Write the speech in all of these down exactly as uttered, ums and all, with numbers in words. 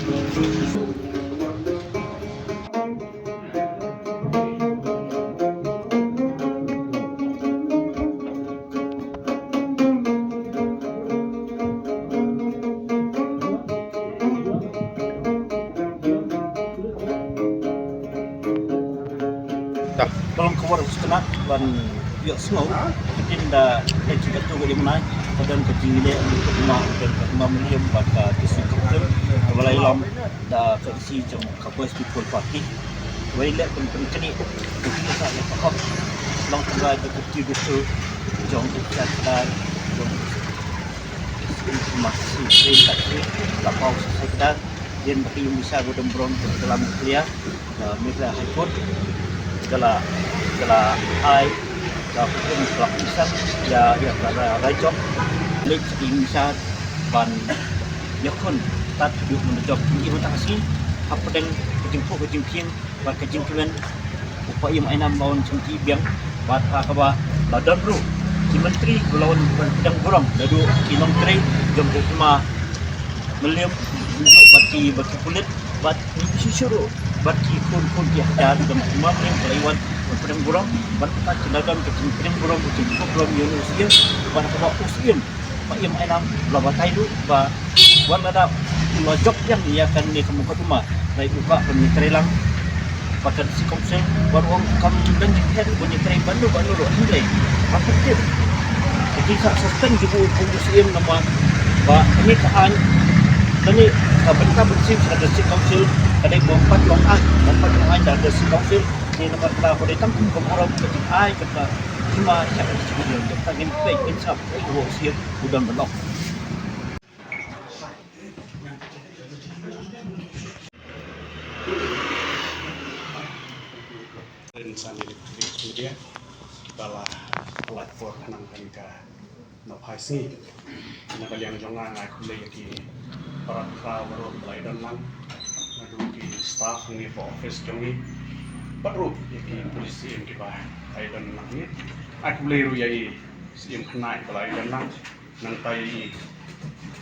Ka long khubor ba sngewtynnat ban ïohsngew. Kin da ka jingkyntu ka jingmynai, ka don ka jingleh ka hima, ka hima Mylliem bad ka District Council kaba la ïalam da ka E C jong ka Voice People Party. Wei leh pyn pynkynmaw ka jingkyntu ka hok long tynrai da ka jingkyntu jong ka jingkyntu jong ka hima. Ka hima ka hima ka hima ka hima ka hima. Ïa ba ka ïing bishar ba don burom ka la mih clear, uh, Meghalaya High Court ka la, ka la ai ka hukum, ka la pynsan ïa, ïa ka la rai jop. Leit ka ïing bishar ban ïakhun tad haduh mynta jop. Ïa mynta ka sngi hapdeng ka jingphuh ka jingphieng bad ka jingkmen u Paiem Ainam la wan sngewthuh biang bad ha kaba la don ruh ki myntri ba la wan ban pdiang burom naduh ki nongtrei jong ka hima Mylliem, bad ki, bad ki pulit, bad ki shisha ruh, bad ki khun khun ki hajar jong ka hima Mylliem ba la wan ban pdiang burom. Bad ka, ki la don ka jingpdiang burom, ka jingpdiang burom ïa u Syiem, bad kaba u Syiem Paiem Ainam la batai ruh ba wat lada la jop ïa kane ka mukotduma, la ïa u kwah ban ïatrei lang bad ka District Council, wat ong kam don jingpher ban ïatrei bad no bad no ruh, hynrei ha ka tip ka jingshah suspend jong u kum u Syiem namar ba kane ka aiñ, kane ka bynta mynsiem sha ka District Council ka dei ba ym pat long aiñ, ba ym pat long aiñ da ka District Council. Te namar kata ka dei tang kum ka burom ka jingai kata ka hima sha ka District Council. Te ka ngin peit ngin sngap u Syiem u don ban ong. Rin san electronic media ba la, ba la por khnang kan ka nongphai sngi. Na ka liang jong nga, nga ai khublei ïa ki para khraw baroh ba la ïadon lang, naduh ki staff ngi, pa office jong ngi, bad ruh ïa ki police ïa kiba la ïadon lang ngi. Ai khublei ruh ïa i Syiem Khynnai ba la ïadon lang. Nangta i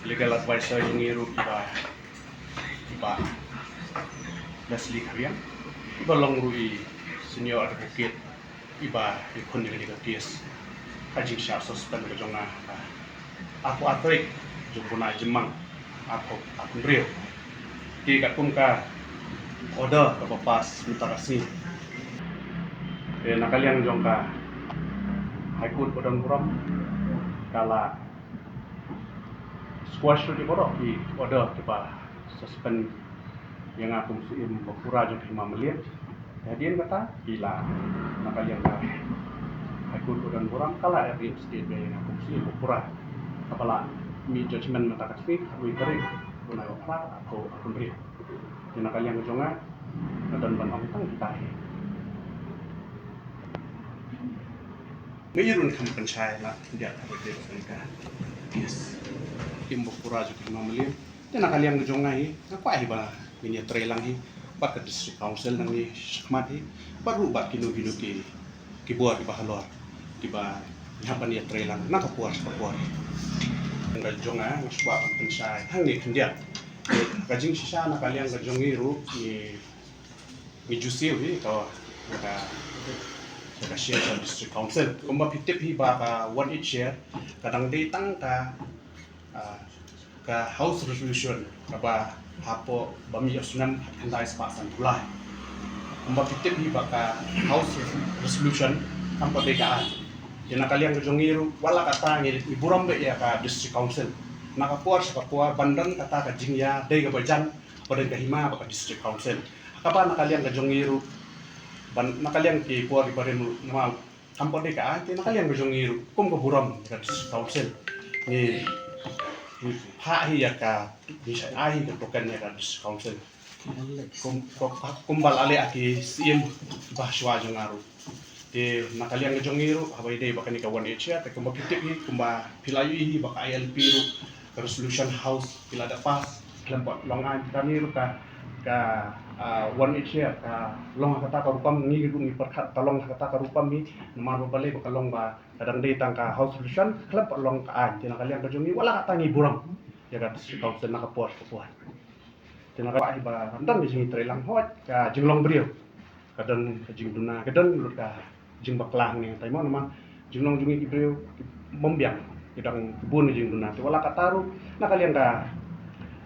legal advisor jong ngi ruh i Bah, i Bah Leslie Khariang, i ba long ruh i senior advocate, i ba i khun ïa kane ka case. Ka jingshah suspend ka jong nga ha ka arphew tarik jong u bnai Jymmang arphew arphew hynriew. Te katkum ka order kaba pass mynta ka sngi, te na ka liang jong ka High Court ba don burom ka la squash ruh ïa baroh ki order kiba suspend ïa nga kum Syiem ba pura jong ka hima Mylliem. Te hadien kata ki la, na ka liang ka High Court ba don burom ka la reinstate ïa nga kum Syiem ba pura. Kaba la mih judgment mynta ka sngi, khatwei tarik u bnai ba phra, arphew arphew hynriew. Te na ka liang ka jong nga, nga don ban ong tang kita hi. Nga ïa ruh kham pynshai la khyndiat ha ka dei ka. Yes. Kim ba pura jong ka hima Mylliem. Te na ka liang ka jong nga hi, nga kwah hi ba ngin ïatrei lang hi bad ka District Council nangne shakhmat hi, bad ruh bad kino kino ki, ki bor kiba halor kiba ngi hap ban ïatrei lang na ka por sha ka por. Ka jong nga, nga shu kwah ban pynshai hangne khyndiat. Ka jingshisha na ka liang ka jong ngi ruh ngi, ngi ju siew hi ka, ka, ka share sha District Council. Kumba phi tip hi ba ka one eight share ka dang dei tang ka, ah, ka House Resolution kaba hapoh ba mih ha u snem khyndai spah sanphew lai. Kumba phi tip hi ba ka House Resolution kam pat dei ka aiñ. Te na ka liang ka jong ngi ruh, wat la katta ngi, ngi burom bha ïa ka District Council. Na ka por sha ka por ban don kata ka jingïadei kaba jan ba don ka hima bad ka District Council. Kaba na ka liang ka jong ngi ruh, ban na ka liang ki por kiba rim ruh namar kam pat dei ka aiñ, te na ka liang ka jong ngi ruh kum ka burom ka District Council ngi, ngi phah hi ïa ka, ngi shah ai hi ka token ïa ka District Council. Kum, kum, kumba la leh ha ki Syiem ba shuwa jong nga ruh. Te na ka liang ka jong ngi ruh, haba ïadei bad kane ka one eight share, te kumba phi tip hi, kumba phi la ïohi hi ba ka I L P ruh, ka resolution House ki la dep pass khlem pat long aiñ. Kane ruh ka, ka, ah, one eight share ka long ha kata ka rukom, ngi ruh ngi pyrkhat ka long ha kata ka rukom hi, namar ba balei ba ka long ba ka dang dei tang ka House Resolution khlem pat long ka aiñ. Te na ka liang ka jong ngi, wat la katta ngi burom ïa ka District Council na ka por sha ka por. Te na ka ba kan don ka jingtrei lang hoi ka jinglong briew. Ka don ka jingduna, ka don lut ka jingbakla hangne, te mo namar jinglong jong ngi ki briew ki bym biang, ki dang bun ka jingduna. Te wat la katta ruh na ka liang ka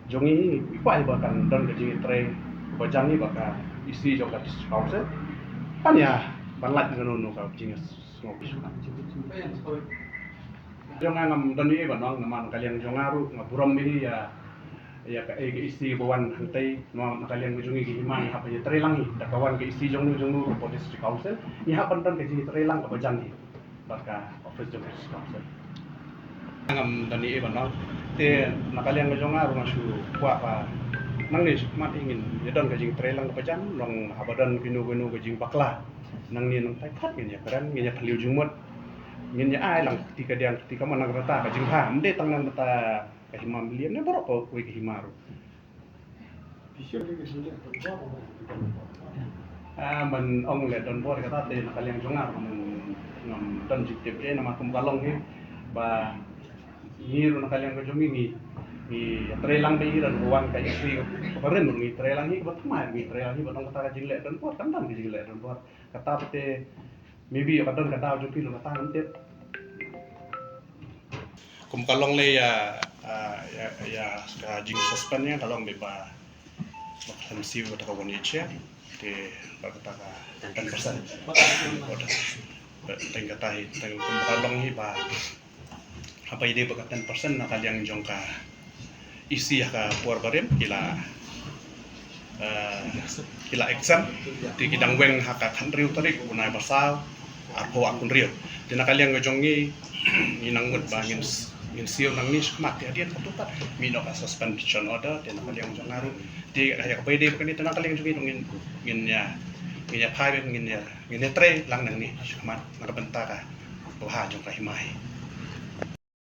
jong ngi, ngi kwah ba kan don ka jingtrei kaba jan hi bad ka E C jong ka District Council. Pan ïa ban lait kano kano ka jingïasngew. Jong nga ngam don ei ei ban ong namar na ka liang jong nga ruh nga burom ïa ïa ka, eh, ka E C ba wan hangtei, na ka liang ka jong ngi ka hima ngi hap ban ïatrei lang hi, da ka wan ka E C jong ngi jong ngi ka District Council, ngi hap ban don ka jingïatrei lang kaba jan hi bad ka office jong ka District Council. Ngam don ei ei ban ong, te na ka liang ka jong nga ruh nga shu kwah ba nangne shakhmat ngin ïa don ka jingtrei lang kaba jan, long haba don kino kino ka jingbakla nangne nangtai pat ngin ïakren, ngin ïa phylliew jingmut, ngin ïa ai lang ka kti kadiang ka kti kamon na ka bynta ka jingbha, ym dei tang na ka bynta ka hima Mylliem ne baroh kawei ka hima ruh. Ah, ban ong leh donbor kata te na ka liang jong nga ngam, ngam don jingtip ei ei namar kum ka long hi ba ngi ruh na ka liang ka jong ngi, ngi, ngi trei lang ba ngi don wan ka E C barim ruh ngi trei lang hi, ba thymmai ngi trei lang hi, ba don kata ka jingleh donbor, kan don ka jingleh donbor. Kata te maybe ïa ka don ka daw jong phi ruh kata ngam tip. Kum ka long lei ïa, ah, ïa, ïa ka jingsuspend ïa ka long lei ba, ba khlem siew kata ka one H R te ba kata ka ten percent. Teng kata hi, teng kum ka long hi ba haba ïadei bad ka ten percent na ka liang jong ka E C ha ka por barim ki la, eh, ki la exempt, te ki dang weng ha ka khathynriew tarik u bnai ba saw arphew arphew hynriew. Te na ka liang ka jong ngi, ngi nang mut ba ngin, ngin siew nangne shakhmat te hadien katto pat mih noh ka suspension order, te na ka liang jong nga ruh te ïa kaba ïadei bad kane te na ka liang jong ngi ruh ngin, ngin ïa, ngin ïa phai, ngin ïa, ngin ïatrei lang nangne shakhmat na ka bynta ka bha jong ka hima hi.